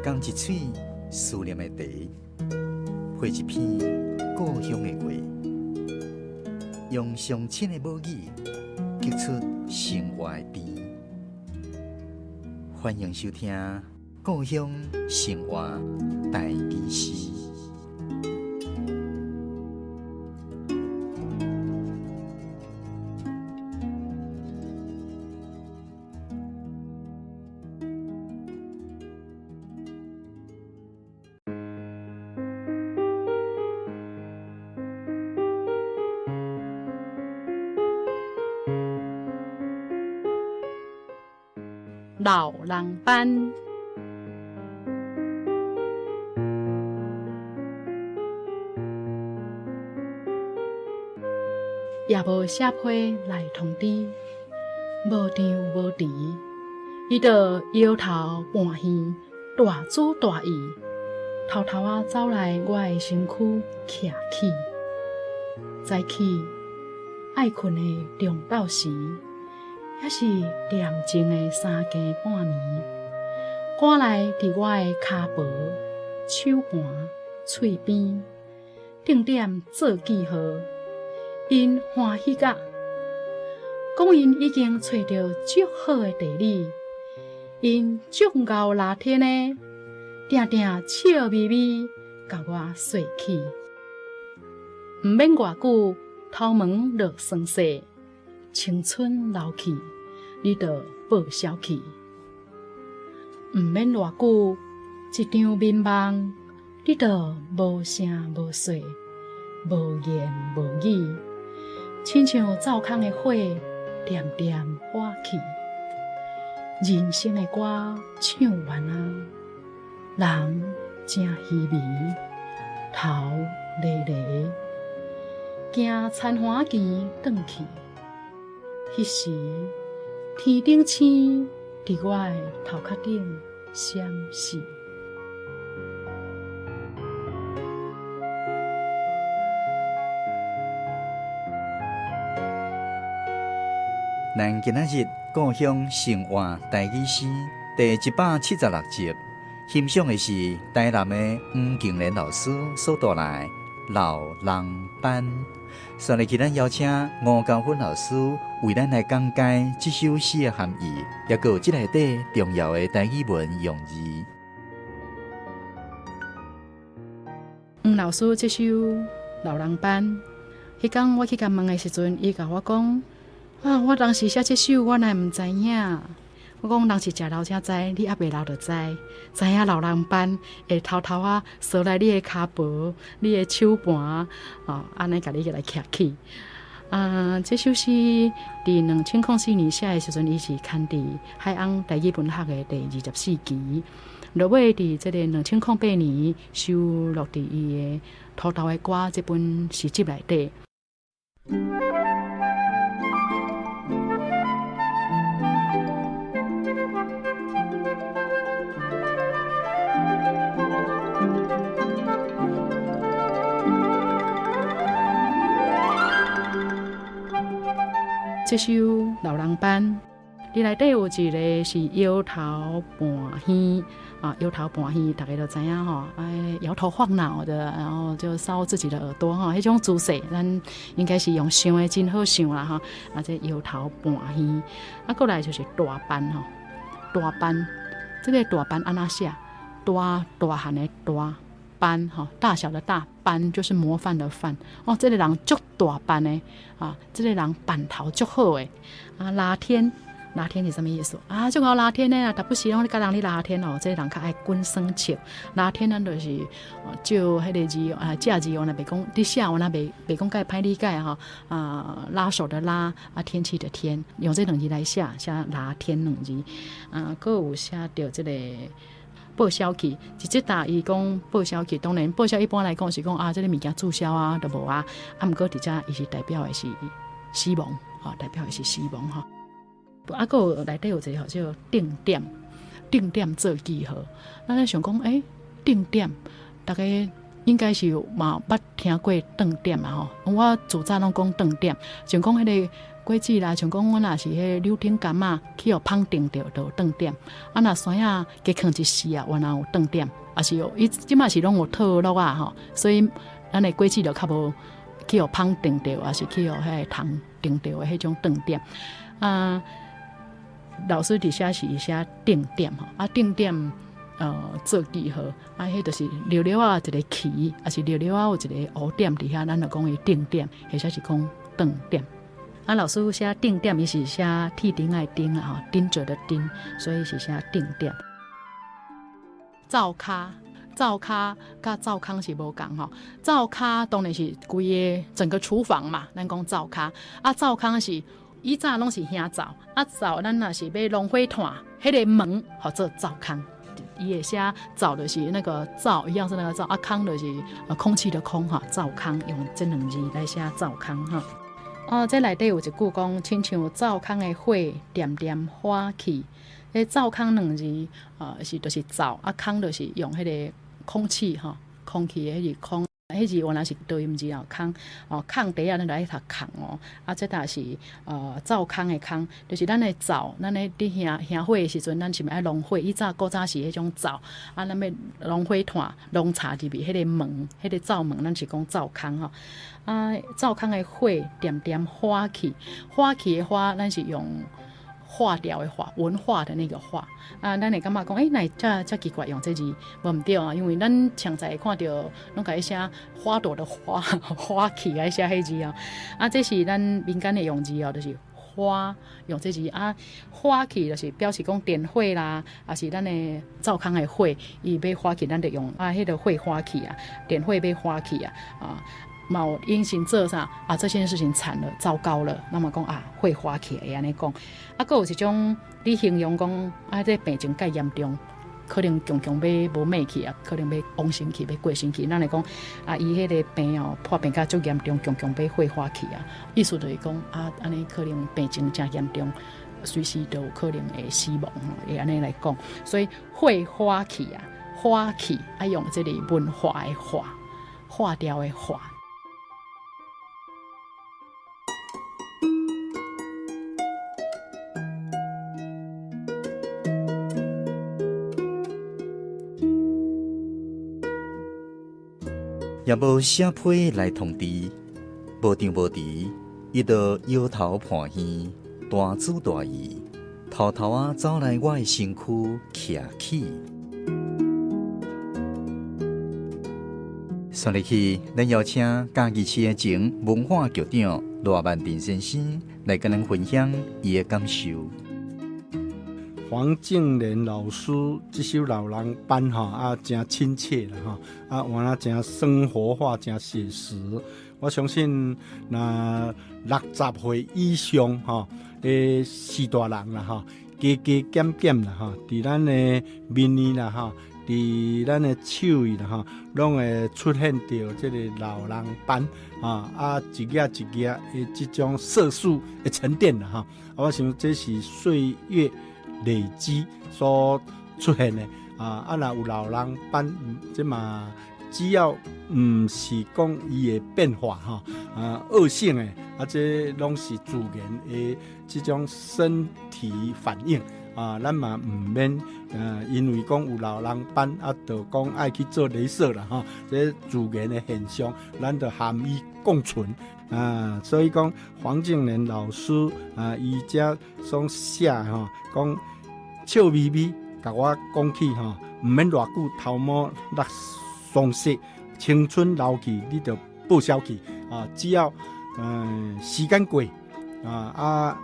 仝一喙思念的茶，配一篇故鄉的話，用上親的母語，激出生活的甜。歡迎收聽《故鄉生活台語詩》。老人斑。也无写批来通知，无张无弛，伊就摇头半耳，大主大意，偷偷仔走来我的身躯徛起。早起爱睏的中晝時，抑是恬靜的三更半暝，趕來佇我的跤脯、手盤、喙邊，定點做記號。𪜶歡喜甲，講𪜶已經揣著足好的地理，𪜶足𠢕熱天的，定定笑眯眯共我說起。毋免偌久，頭毛落霜雪，青春老去，你就報銷去。毋免偌久，一場眠夢，你就無聲無說，無言無語，親像灶空的火，恬恬火去。人生的歌唱完啊，人誠虛微，頭離離，行田環墘轉去。彼時天頂星佇我的頭殼頂閃爍。咱今仔日故鄉生活台語詩第176集，欣賞的是台南的黃敬蓮老師所帶來《老人斑》。煞落去，咱邀請吳高芬老師為咱來講解這首詩的含義，抑閣有這內底重要的台語文用字。黃老師這首《老人斑》，彼工我去共問的時陣，伊共我講。啊！我當時寫這首，我哪會毋知影？我講人是食老才知，你猶未老就知。知影老人斑會偷偷仔踅來你的跤脯、你的手盤，哦，按呢共你來徛起。啊，這首詩佇2004年寫的時陣，伊是刊佇海翁台語文學的第24期。落尾佇這個2008年收錄佇伊的《塗豆的歌》這本詩集內底。這首《老人斑》，佇內底有一个是搖頭半耳啊，搖頭半耳，大家都知影吼，哎，搖頭晃腦的，然後就搔自己的耳朵吼，彼種姿勢，咱應該是用想的真好想啦吼，啊，這搖頭半耳，啊，過來就是大斑吼，大斑，這个大斑按怎寫？大大漢的大斑吼，大小的大斑就是模範的範哦，這个人足大斑的啊，這个人板頭足好的啊，熱天。熱天是啥物意思？啊，足𠢕熱天的啊，逐不時攏咧佮人咧熱天哦，這个人較愛滾耍笑。熱天咱就是借彼个字啊，這字我若袂講，你寫我若袂袂講介歹理解吼。啊，拉手的拉，啊，天氣的天，用這兩字來寫，寫熱天兩字。啊，閣有寫著這个報銷去，一這搭伊講報銷去，當然報銷一般來講是講啊，這个物件註銷啊，都無啊。啊，毋過佇遮伊是代表的是死亡，吼，代表的是死亡吼。啊，閣有內底有一个叫做定點，定點做記號。咱咧想講，欸，定點，逐家應該是嘛捌聽過頓點啊吼。我自早攏講頓點，想講彼个果子啦，像講阮若是彼柳丁柑仔，去予芳定著就有頓點。啊，若山仔加囥一絲啊，原來有頓點，也是有伊這馬是攏有套落仔吼，所以咱的果子就較無去予芳定著，抑是去予彼个蟲叮著的彼種頓點。啊，老師佇寫是寫定點吼，啊定點做記號，啊，彼就是蹺蹺仔一個旗，抑是蹺蹺仔有一個烏點佇遐，咱就講伊定點，或者是講頓點。啊，老師寫定點，伊是寫鐵釘仔的釘啦吼，釘子的釘，所以是寫定點。灶跤，灶跤佮灶空是無仝吼。灶跤當然是規個整個廚房嘛，咱講灶跤。啊，灶空是以早攏是瓦灶，啊灶咱若是欲弄火炭，彼個門號做灶空。伊會寫灶就是那個灶，一樣是那個灶，啊空就是空氣的空哈，灶空用這兩字來寫灶空哈。哦，這內底有一句講，親像灶空的火，點點火去。彼灶空兩字，是就是灶，啊空就是用彼個空氣吼，空氣的彼個空，彼字原來是多音字哦，空哦，空底仔咱就愛讀空哦，啊，這若是灶空的空，就是咱的灶，咱咧佇燃火的時陣，咱是毋愛弄火？以早古早是彼種灶，啊，咱欲弄火炭、弄柴入去，彼個門，彼個灶門，咱是講灶空吼。啊，灶空的火點點火去，火去的火，咱是用化掉的化，文化的那個化。啊，咱會感覺講，欸，哪會遮遮奇怪用這字，無毋對啊，因為咱常在會看著攏共伊寫花朵的花，花去愛寫彼字哦。啊，這是咱民間的用字哦，就是花用這字啊，火去就是表示講點火啦，抑是咱的灶空的火，伊欲火去，咱就用啊，彼個火火去啊，點火欲火去啊，啊。嘛有引申做啥啊？這件事情慘了，糟糕了。那麼講啊，火花起來按呢講。啊，閣有一種你形容講啊，這病情蓋嚴重，可能強強欲無命去啊，可能欲往生去，欲過身去。咱來講啊，伊彼個病哦，破病甲足嚴重，強強欲火花去啊。意思就是講啊，按呢可能病情誠嚴重，隨時都有可能會死亡，會按呢來講。所以火花去啊，火去愛用這個文化的化，化掉的化。也無寫批來通知，無張無遲，伊就搖頭伴耳，大主大意，偷偷仔走來我的身軀徛起。紲入去，咱邀請嘉義市的前文化局長賴萬田先生來佮咱分享伊的感受。黃靜蓮老師這首《老人斑》吼啊，誠親切啦吼，啊，原來誠生活化，誠寫實。我相信，若60歲以上吼的序大人啦吼，加加減減啦吼，佇咱的面呢啦吼，佇咱的手藝啦吼，攏會出現著這個老人斑啊，啊，一頁一頁的這種色素的沉澱啦吼。啊，我想這是歲月累積所出現的啊，啊，若有老人斑，這嘛只要毋是講伊會變化吼，啊，惡性的，啊，這攏是自然的這種身體反應啊，咱嘛毋免，因為講有老人斑啊，就講愛去做雷射啦吼，這自然的現象，咱就含伊共存啊。所以講黃靜蓮老師啊，伊遮所寫吼，講笑眯眯，共我講起吼，毋免偌久頭毛落霜雪，青春老去，你就報銷去啊！只要時間過啊啊，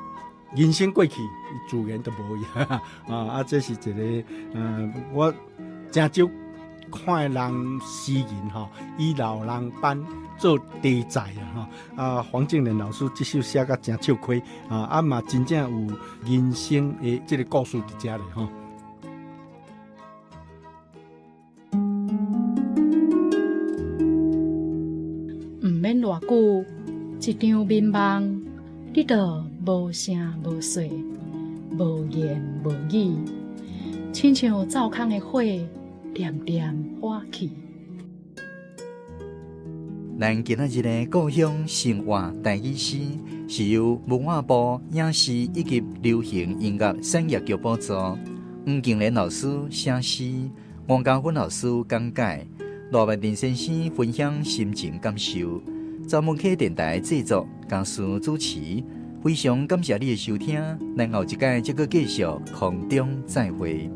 人生過去，自然就無去啊！啊，這是一個我誠少看的人詩人吼，以老人斑做題材啦吼。啊，黃靜蓮老師這首寫甲誠笑虧啊，啊嘛真正有人生的這個故事佇遮咧吼。毋免偌久，一場眠夢，你就無聲無息，無言無語，親像灶空的火，點點火去。咱今仔日的故鄉生活台語詩，是由文化部影視以及流行音樂產業局補助，黃敬蓮老師寫詩，王嘉芬老師講解，羅萬林先生分享心情感受，周文溪電台製作，嘉思主持，非常感謝你的收聽，咱後一擺再閣繼續空中再會。